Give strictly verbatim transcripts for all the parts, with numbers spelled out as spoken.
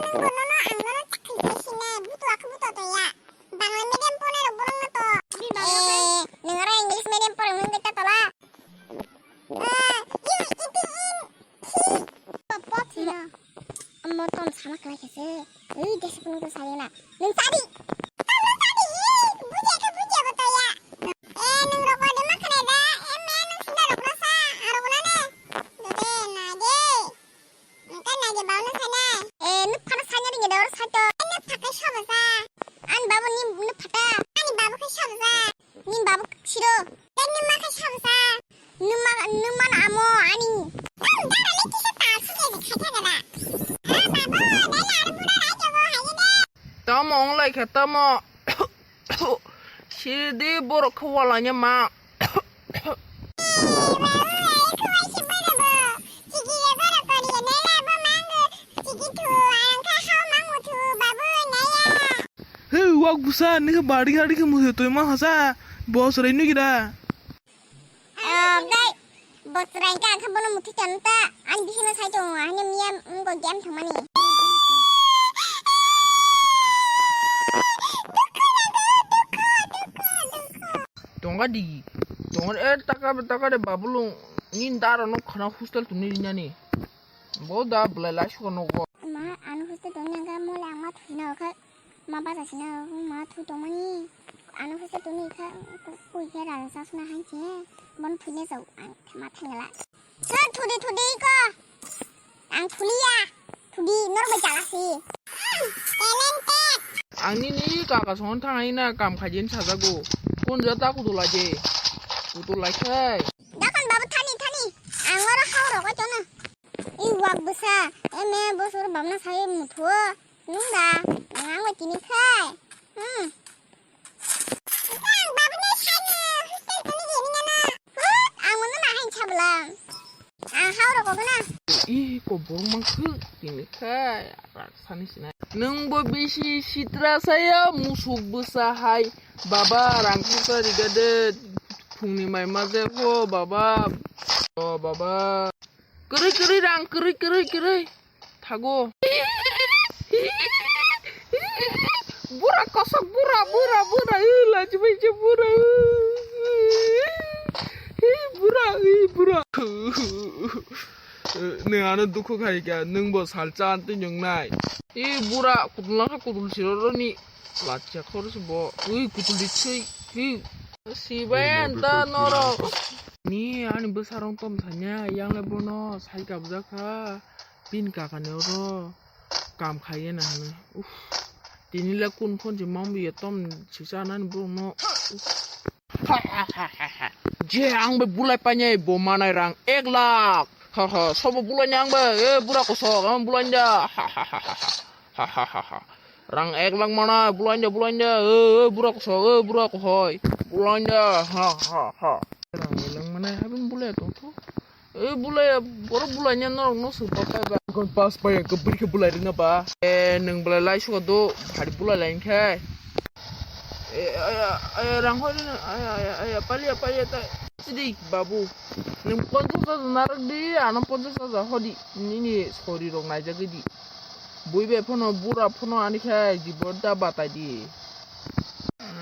Nwng bo nono ang nono chakri khai sinai, butua khe butua to ya. Bangla medium ponai rok borok no to. Eh, nwng aro English medium porong nwng ta tola. Eh, you eating in tea. Pop, pop, sino. Amo tom sama kala kese. Ui, desi pun tu saya na. Nwng sadi. Tom no sadi, ih, buji ke buji apa to ya. Eh, nwng rokor de ma khnai da. Eh, me nwng sinda rokna sa, arokna ne. Dode, na de. Nokha naidi bau no sanai. Eh, nwng phano sanya ringya da oro saito. Eh, nwng phakai sobo sa. Ani babu ni nwng phata. Ani babu khe sobo sa. Ni babu siro. Eh, nwng ma khe sobo sa. Nwng ma, nwng ma na amo ani. Tam dara le kisa ta su ke kha kha da. Ah, babu, dai la ro pura rai ke bo hai de. Tamo ong lai khe tamo. Sidi borok khe walaina ma. He, wak busa, nike bari hari ke muhe toi ma hasa, bos rai nugi da. Oke, bos rai ka kha bono muthi kan ta, ang bisi na sai tongo, ani miya ngo game thumani. Tonga di, tonga e taka taka de babulung, ni daro no khana hostel tuni rinani. Bo da belai lai suka nogo. Ma, ano hostel tuni nangka mo le ang ma thwina kha, ma baja sina ma thu tongmani. Ano hostel tuni kha, kui khe rang sa suna han sine, bon thwina jau ang ma thangla. Sir, thudi, thudi ko. Ang thuliya. Thudi, norok bai chala si. Talented. Ang nini kaka song thang ai na kam khaijin sajago. Phone ja ta kutu laje. Kutu lai khai. Dakhan babu thani, thani. Ang oro hao rok oi tono. I wak bwsa. E me bosor bamna sai muthuo. Nung da. Ang oi tini khai. Hmm. Ang babu ni sai hostel tuni gini ngana. Hut, ang mono na hai chabla. Ang hao rok na. Ih, kobor mangkhu, tini khai, rak sani sinai. Nwng bo bisi sitra saya, musuk bwsa hai. Baba, rang pusa rigade, phungni mai ma je ho, baba. O, baba. Kwrwi, kwrwi, rang, kwrwi, kwrwi, kwrwi. Thago. Bura kosok, bura, bura, bura, ih, lajibai je bura, ih, bura, ih, bura. Nwng ano dukhu khai kha, nwng bo salsa antwi nwngnai. Ih, bura, kutul nangkha, kutul siroroni. Lachiya khoroksa bo. Ui, kutul di sui. Ui. Sibai anta norok. Ni ani bwsarok tom sanya, yang le bono sai kabjak kha. Pin kakani oro kam khaiya na hwnwi. Uff. Tini le kun phone se mangbi ya tom sisa nani borok no. Uff. Je ang bai bulai painai bo manai rang ek lakh. Ha ha, sobo bulai ni ang bai. Eh, bura kosok, ang bulai da. Ha ha ha ha ha. Ha ha ha ha. Rang ek lakh mana, bulanja, bulanja, eh, eh, bura kosok, eh, bura kohoi, bulanja, ha, ha, ha. Rang ek lakh mana, habin bulai tongtho. Eh, bulai, boro bulanya norok no sir papai ba. Kon pas paya, kebri ke bulai rina ba. Eh, neng bulai lai suka do, hari bulai lai khe. Eh, aya, aya, rang hoi rina, aya, aya, aya, palia, palia, ta, sidi, babu. Neng ponchas hajar narak di, ano ponchas hajar hodi, nini sori rok naijagwi di. Bui bai phano, bura phano ani khe jibon ta batai di.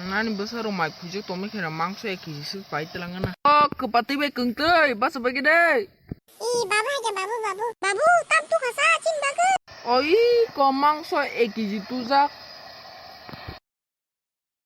Nani bwsa rok mai phuijak tongma khe mangso ek kg swk pai twlang na. O kwpatwi bai kwngtwi basa bai khe de. I babu hai khe babu, babu. Babu, tam tu khasa chim bagwi. Oi ko mangso ek kg tujak.